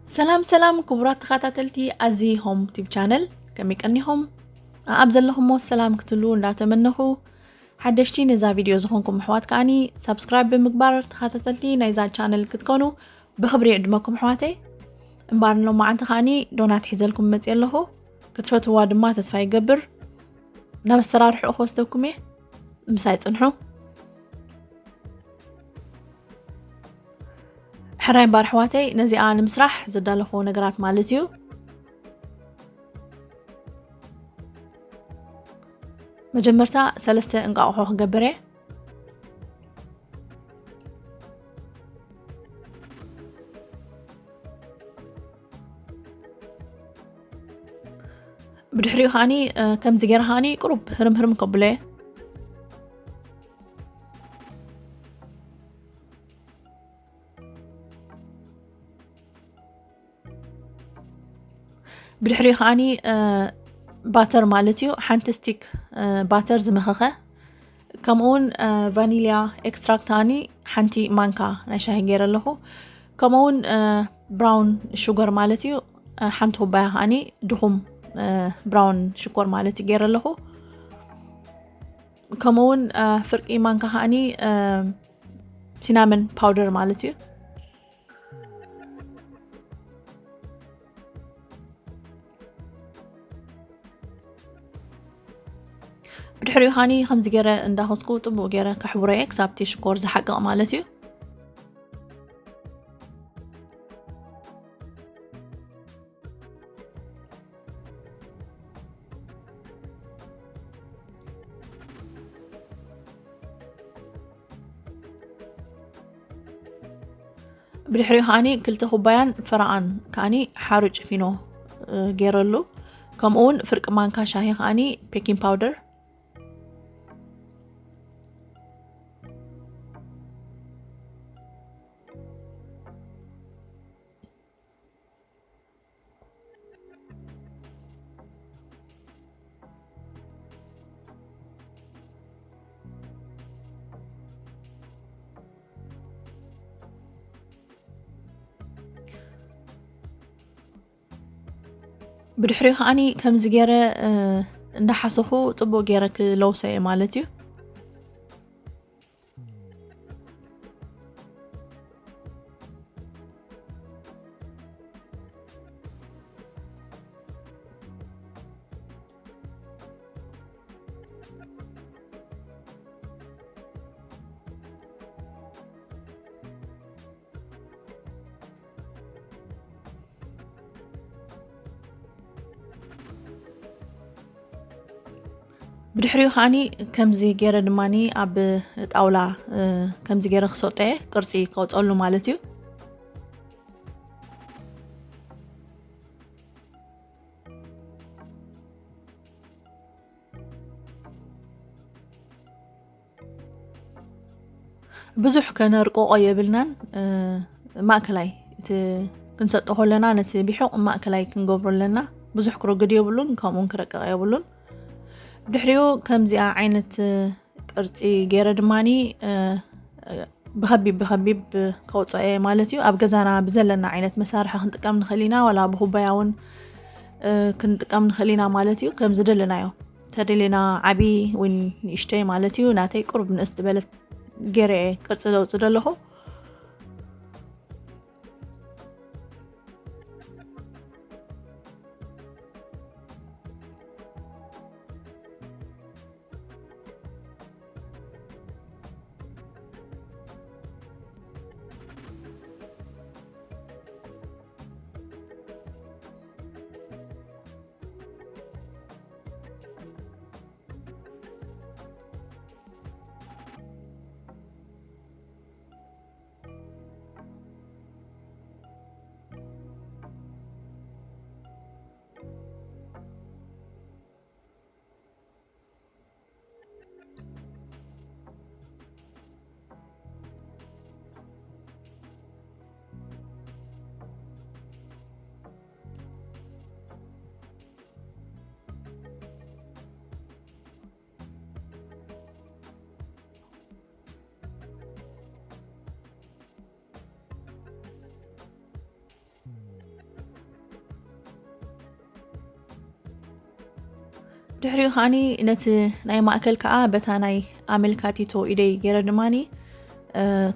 ሰላም ሰላም ክቡራት ተኸታተልቲ ኣዚ ሆም ቲብ ቻነል፣ ከመይ ቀኒኹም? ኣብ ዘለኹሞ ሰላም ክትሉ እንዳተመነኹ፣ ሓደሽቲ ነዛ ቪድዮ ዝኾንኩም ኣሕዋት ከዓኒ ሳብስክራይብ ብምግባር ተኸታተልቲ ናይዛ ቻነል ክትኮኑ ብኽብሪ ይዕድመኩም ኣሕዋተይ። እምበኣር ሎማዓንቲ ከዓኒ ዶናት ሒዘልኩም መፅእ ኣለኹ። ክትፈትዋ ድማ ተስፋ ይገብር። ናብ ኣሰራርሕኡ ክወስደኩም እየ። ምሳይ ፅንሑ። ሕራይ እምበኣር ኣሕዋተይ፣ ነዚኣ ንምስራሕ ዘዳለኹዎ ነገራት ማለት እዩ። መጀመርታ ሰለስተ እንቃቑሖ ክገብር እየ። ብድሕሪኡ ከዓኒ፣ እ፣ ከምዚ ገይረ ከዓኒ ቁሩብ ህርም ህርም ከብሎ እየ። ብድሕሪኡ ከዓኒ፣ እ፣ ባተር ማለት እዩ። ሓንቲ ስቲክ፣ እ፣ ባተር ዝመኸኸ፣ ከምኡ እውን፣ እ፣ ቫኒልያ ኤክስትራክት ከዓኒ ሓንቲ ማንካ ናይ ሻሂ ገይረ ኣለኹ። ከምኡ እውን፣ እ፣ ብራውን ሹገር ማለት እዩ። እ፣ ሓንቲ ኩባያ ከዓኒ ድኹም፣ እ፣ ብራውን ሽኮር ማለት እዩ ገይረ ኣለኹ። ከምኡ እውን፣ እ፣ ፍርቂ ማንካ ከዓኒ፣ እ፣ ሲናመን ፓውደር ማለት እዩ። ብድሕሪኡ ከዓኒ ከምዚ ገይረ እንዳኸስኩ ጥቡቕ ገይረ ከሕብሮ እየ፣ ክሳብ እቲ ሽኮር ዝሓቅቕ ማለት እዩ። ብድሕሪኡ ከዓኒ ክልተ ኩባያን ፈረቓን ከዓኒ ሓሩጭ ፊኖ፣ እ፣ ገይረሉ። ከምኡ እውን ፍርቂ ማንካ ሻሂ ከዓኒ ቤኪንግ ፓውደር። ብድሕሪኡ ከዓኒ ከምዚ ገይረ፣ እ፣ እንዳሓሰኹ ጽቡቕ ገይረ ክለውሶ እየ ማለት እዩ። ብድሕሪኡ ከዓኒ ከምዚ ገይረ ድማኒ ኣብ ጣውላ፣ እ፣ ከምዚ ገይረ ክሰጦ እየ፣ ቅርጺ ከውፀሉ ማለት እዩ። ብዙሕ ከነርቅቆ የብልናን። እ፣ ማእከላይ፣ እቲ ክንሰጦ ከለና ነቲ ቢሑቕ ማእከላይ ክንገብሮ ኣለና። ብዙሕ ክረግድ የብሉን፣ ከምኡውን ክረቅቕ የብሉን። ብድሕሪኡ ከምዚኣ ዓይነት፣ እ፣ ቅርጺ ገይረ ድማኒ፣ እ፣ ብኸቢብ ብኸቢብ ከውፅኦ እየ ማለት እዩ። ኣብ ገዛና ብዘለና ዓይነት መሳርሒ ክንጥቀም ንኽእል ኢና፣ ዋላ ብኩባያ እውን፣ እ፣ ክንጥቀም ንኽእል ኢና ማለት እዩ። ከም ዝደለናዮ ተደሊና ዓብዪ ወይ ንእሽተይ ማለት እዩ። ናተይ ቁሩብ ንእስ ዝበለት ገይረ እየ ቅርፂ ዘውፅእ ዘለኹ። ድሕሪኡ ከዓኒ ነቲ ናይ ማእከል ከዓ በታ ናይ ኣመልካቲቶ ኢደይ ገይረ ድማኒ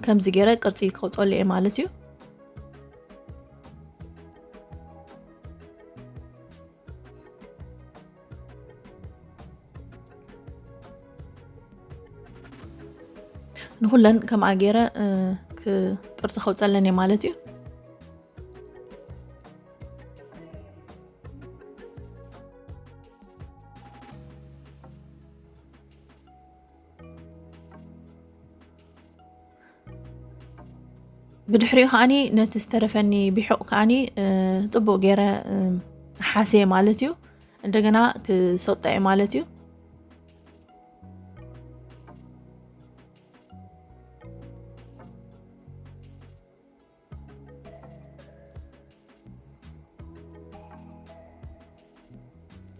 ከምዚ ገይረ ቅርፂ ከውፀሉ እየ ማለት እዩ። ንኹለን ከምኣ ገይረ ቅርፂ ከውፀለን እየ ማለት እዩ። ብድሕሪኡ ከዓኒ ነቲ ዝተረፈኒ ቢሑቕ ከዓኒ ጽቡቕ ገይረ ሓስየ ማለት እዩ። እንደገና ክሰጦ እየ ማለት እዩ።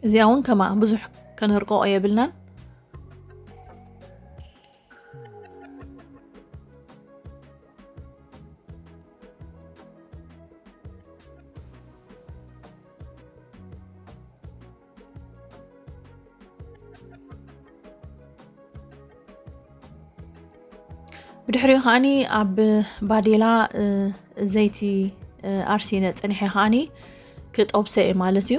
እዚኣ እውን ከማ ብዙሕ ከነርቆቆ የብልናን። ብድሕሪኡ ከዓኒ ኣብ ባዴላ ዘይቲ ኣርሲነ ፀኒሐ ከዓኒ ክጠብሰ እየ ማለት እዩ።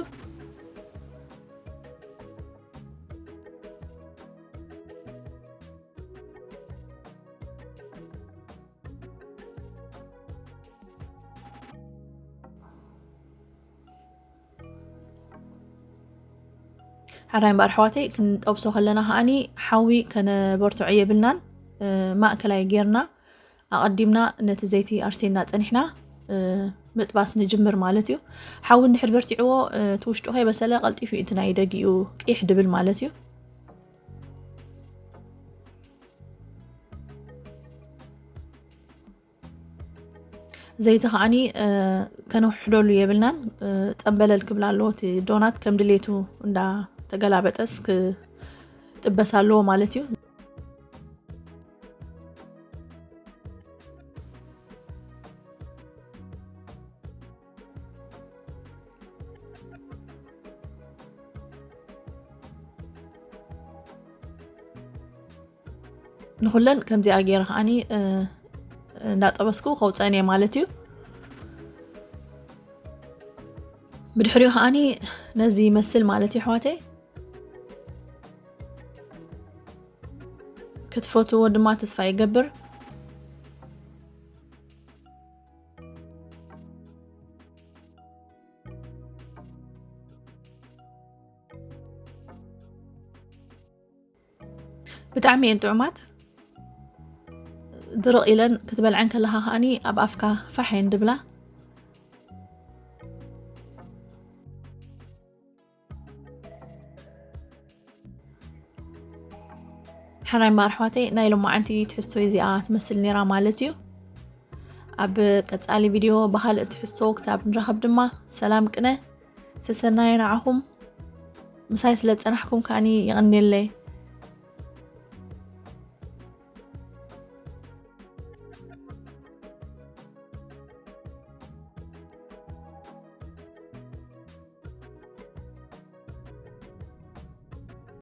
ሓራይ እምበኣር ኣሕዋተይ ክንጠብሶ ከለና ከዓኒ ሓዊ ከነበርትዖ የብልናን። ማእከላይ ጌርና ኣቐዲምና ነቲ ዘይቲ ኣርሲና ጸኒሕና ምጥባስ ንጅምር ማለት እዩ። ሓዊ እንድሕር በርቲዕዎ እቲ ውሽጡ ከይበሰለ ቀልጢፉ እዩ እቲ ናይ ደጊኡ ቅይሕ ድብል ማለት እዩ። ዘይቲ ከዓኒ ከነውሕደሉ የብልናን። ጸንበለል ክብል ኣለዎ። እቲ ዶናት ከም ድሌቱ እንዳተገላበጠስ ክጥበስ ኣለዎ ማለት እዩ። ንኹለን ከምዚኣ ገይረ ከዓኒ እንዳጠበስኩ ከውፀን እየ ማለት እዩ። ብድሕሪኡ ከዓኒ ነዚ ይመስል ማለት እዩ ኣሕዋተይ። ክትፈትዎ ድማ ተስፋ ይገብር። ብጣዕሚ እየን ጥዑማት። ድርቕ ኢለን ክትበልዐን ከለኻ ከዓኒ ኣብ ኣፍካ ፋሕ እየን ድብላ። ሓራይ ማር ኣሕዋተይ ናይ ሎማዓንቲ ትሕዝቶ እዚኣ ትመስል ነይራ ማለት እዩ። ኣብ ቀጻሊ ቪድዮ ብኻልእ ትሕዝቶ ክሳብ ንራኸብ ድማ ሰላም ቅነ ሰሰናይ ንዓኹም። ምሳይ ስለ ዝጸናሕኩም ከዓኒ የቐንየለይ።